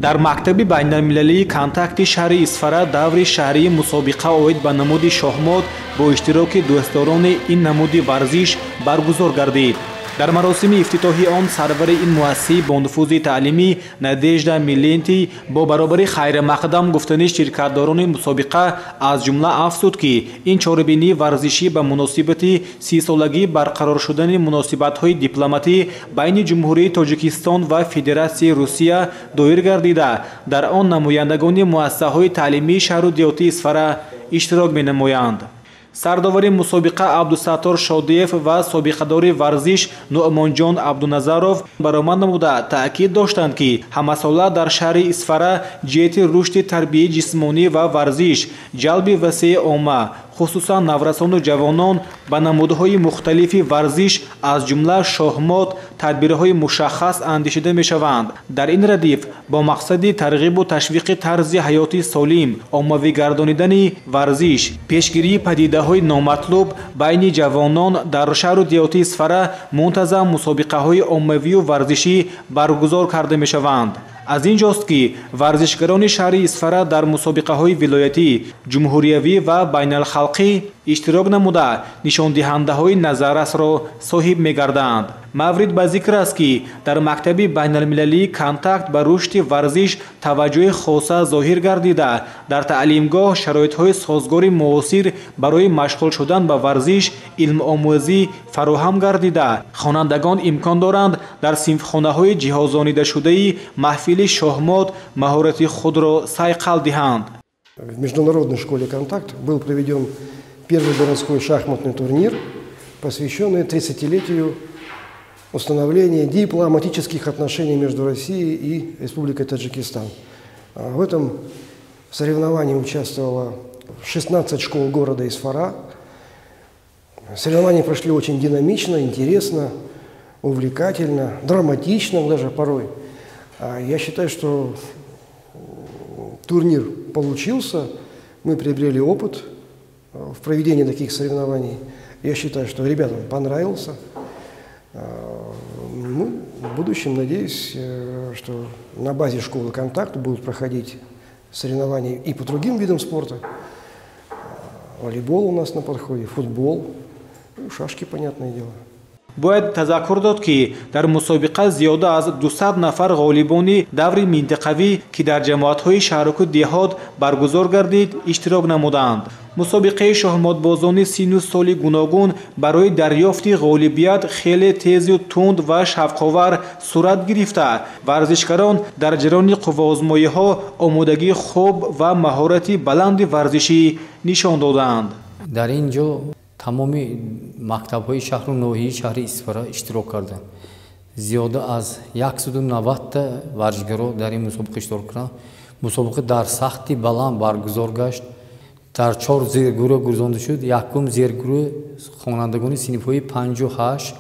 Дар мактаби байналмилалии «Контакти» шаҳри Исфара даври шаҳрии мусобиқа оид ба намуди шоҳмот бо иштироки дӯстдорони ин намуди варзиш баргузор гардид. Дар маросими ифтитоҳии он сарвари ин муассисаи бонуфузи таълимӣ Надежда Милентий бо баробари хайрмақдам гуфтани ширкатдорони мусобиқа аз ҷумла афзуд, ки ин чорабинии варзишӣ ба муносибати 30-солагии барқарор шудани муносибатҳои дипломатӣ байни Ҷумҳурии Тоҷикистон ва Федератсияи Русия доир гардида, дар он намояндагони муассисаҳои таълимии шаҳру деҳоти Исфара иштирок менамоянд. Сардовари мусобиқа Абдусаттор Шодиев ва собиқадори варзиш Нуъмонҷон Абдуназаров баромад намуда, таъкид доштанд, ки ҳамасола дар шаҳри Исфара ҷиҳати рушди тарбияи ҷисмонӣ ва варзиш, ҷалби васеи омма, хусусан наврасону ҷавонон ба намудҳои мухталифи варзиш, аз ҷумла шоҳмот, тадбирҳои мушаххас андешида мешаванд. Дар ин радиф бо мақсади тарғибу ташвиқи тарзи ҳаёти солим, оммавӣ гардонидани варзиш, пешгирии падидаҳои номатлуб байни ҷавонон дар шаҳру деҳоти Исфара мунтазам мусобиқаҳои оммавию варзишӣ баргузор карда мешаванд. Аз ин ҷост, ки варзишгарони шаҳри Исфара дар мусобиқаҳои вилоятӣ, ҷумҳуриявӣ ва байналхалқӣ иштирок намуда, нишондиҳандаҳои назаррасро соҳиб мегарданд. Маврид ба зикр аст, ки дар мактаби байналмилалии «Контакт» ба рушди варзиш таваҷҷӯҳи хоса зоҳир гардида, дар таълимгоҳ шароитҳои созгори муосир барои машғул шудан ба варзиш, илмомӯзӣ фароҳам гардида, хонандагон имкон доранд дар синфхонаҳои ҷиҳозонидашудаи маҳфили шоҳмот маҳорати худро сайқал диҳанд. В Международной школе «Контакт» был проведен первый городской шахматный турнир, посвященный 30-летию установления дипломатических отношений между Россией и Республикой Таджикистан. В этом соревновании участвовало 16 школ города Исфара. Соревнования прошли очень динамично, интересно, увлекательно, драматично даже порой. Я считаю, что турнир получился, мы приобрели опыт в проведении таких соревнований. Я считаю, что ребятам понравился. Ну, в будущем, надеюсь, что на базе школы «Контакт» будут проходить соревнования и по другим видам спорта. Волейбол у нас на подходе, футбол, ну, шашки, понятное дело. Бояд тазаккур дод, ки дар мусобиқа зиёда аз 200 нафар ғолибони даври минтақавӣ, ки дар ҷамоатҳои шаҳраку деҳот баргузор гардид, иштирок намуданд. Мусобиқаи шоҳмотбозони синну соли гуногун барои дарёфти ғолибият хеле тезу тунд ва шавқовар сурат гирифта, варзишгарон дар ҷараёни қувваозмоиҳо омодагии хуб ва маҳорати баланди варзишӣ нишон доданд. Дар ин ҷо тамоми мактабҳои шаҳру ноҳияи шаҳри Исфара иштирок карданд. Зиёда аз 190-та варзишгаро дар ин мусобиқа иштирок карданд. Мусобиқа дар сатҳи баланд баргузор гашт. Дар чор зергурӯҳ гузаронида шуд. Якум зергурӯҳ хонандагони синфҳои 5-у 8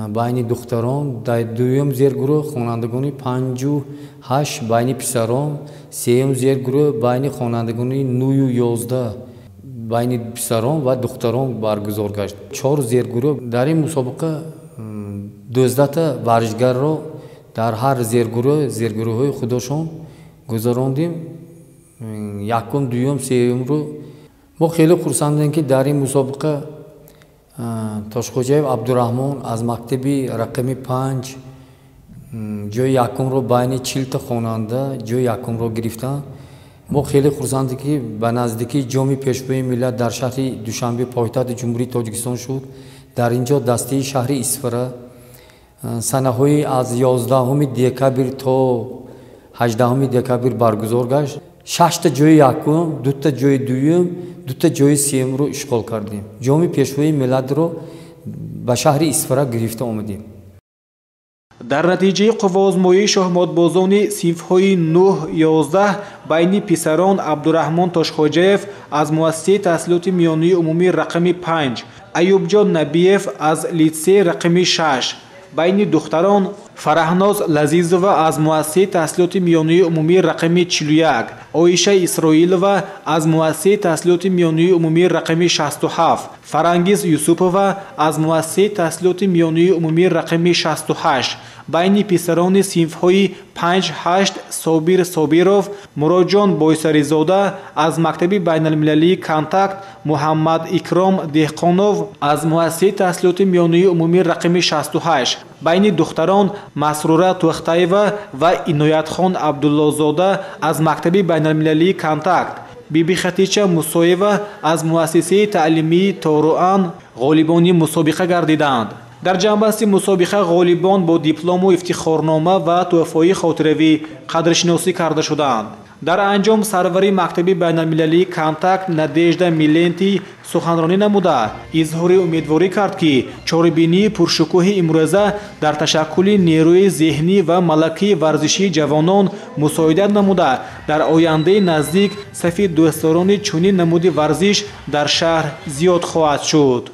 байни духтарон, дар дуюм зергурӯҳ хонандагони 5-у 8 байни писарон, сеюм зергурӯҳ байни хонандагони 9-у 11 байни писарон ва духтарон баргузор гашт. Чор зергурӯҳ. Дар ин мусобиқа 12-та варзишгарро дар ҳар зергурӯҳ, зергурӯҳҳои худошон гузарондем. Якум, дуюм, сеюмро. Мо хеле хурсандем, ки дар ин мусобиқа Тошхоҷаев Абдураҳмон аз мактаби рақами 5 ҷои якумро, байни 40-та хонанда ҷои якумро гирифтанд. Мо хеле хурсандем, ки ба наздикии Ҷоми Пешвои миллат дар шаҳри Душанбе, пойтахти Ҷумҳурии Тоҷикистон шуд. Дар ин ҷо дастаи шаҳри Исфара санаҳои аз 11 декабр то 18 декабр баргузор гашт. Шашта ҷои якум, дута ҷои дуюм, дута ҷои сеюмро ишғол кардем. Ҷоми Пешвои миллатро ба шаҳри Исфара гирифта омадем. Дар натиҷаи қувваозмоии шоҳмотбозони синфҳои 9-11 байни писарон Абдураҳмон Тошхоҷаев аз муассисаи таҳсилоти миёнаи умумӣ рақами 5, Аюбҷон Набиев аз литсей рақами 6, байни духтарон Фараҳноз Лазизова аз муассисаи таҳсилоти миёнаи умумии рақами 41, Оиша Исроилова аз муассисаи таҳсилоти миёнаи умумии рақами 67, Фарангиз Юсупова аз муассисаи таҳсилоти миёнаи умумии рақами 68, байни писарони синфҳои 5-8 Собир Собиров, Муроҷон Бойсаризода аз мактаби байналмилалии «Контакт», Муҳаммад Икром Деҳқонов аз муассисаи таҳсилоти миёнаи умумии рақами 68, байни духтарон Масрура Тухтаева ва Иноятхон Абдуллозода аз мактаби байналмилалии «Контакт», Бибихатича Мусоева аз муассисаи таълимии Торуан ғолибони мусобиқа гардиданд. Дар ҷамъбасти мусобиқа ғолибон бо диплому ифтихорнома ва тӯҳфаҳои хотиравӣ қадршиносӣ карда шуданд. Дар анҷом сарвари мактаби байналмилалии «Контакт» Надежда Миленти суханронӣ намуда изҳори умедворӣ кард, ки чорабинии пуршукӯҳи имрӯза дар ташаккули нерӯи зеҳнӣ ва малакаи варзишии ҷавонон мусоидат намуда, дар ояндаи наздик сафи дӯстдорони чунин намуди варзиш дар шаҳр зиёд хоҳад шуд.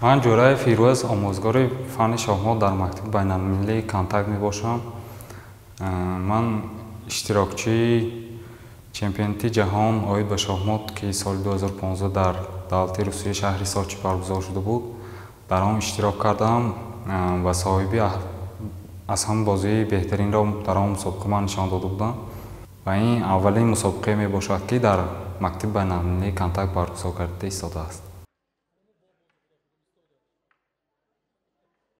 Ман Ҷӯраев Фирӯз, омӯзгори фанни шоҳмот дар мактаби байналмилалии «Контакт» мебошам. Ман иштирокчии чемпионати ҷаҳон оид ба шоҳмот, ки соли 2015 дар давлати Русия шаҳри Сочи баргузор шуда буд, дар он иштирок кардам ва соҳиби аз ҳама бозии беҳтаринро дар он мусобиқа ман нишон дода будам. Ва ин аввалин мусобиқае мебошад, ки дар мактаби байналмилалии «Контакт» баргузор карда истодааст.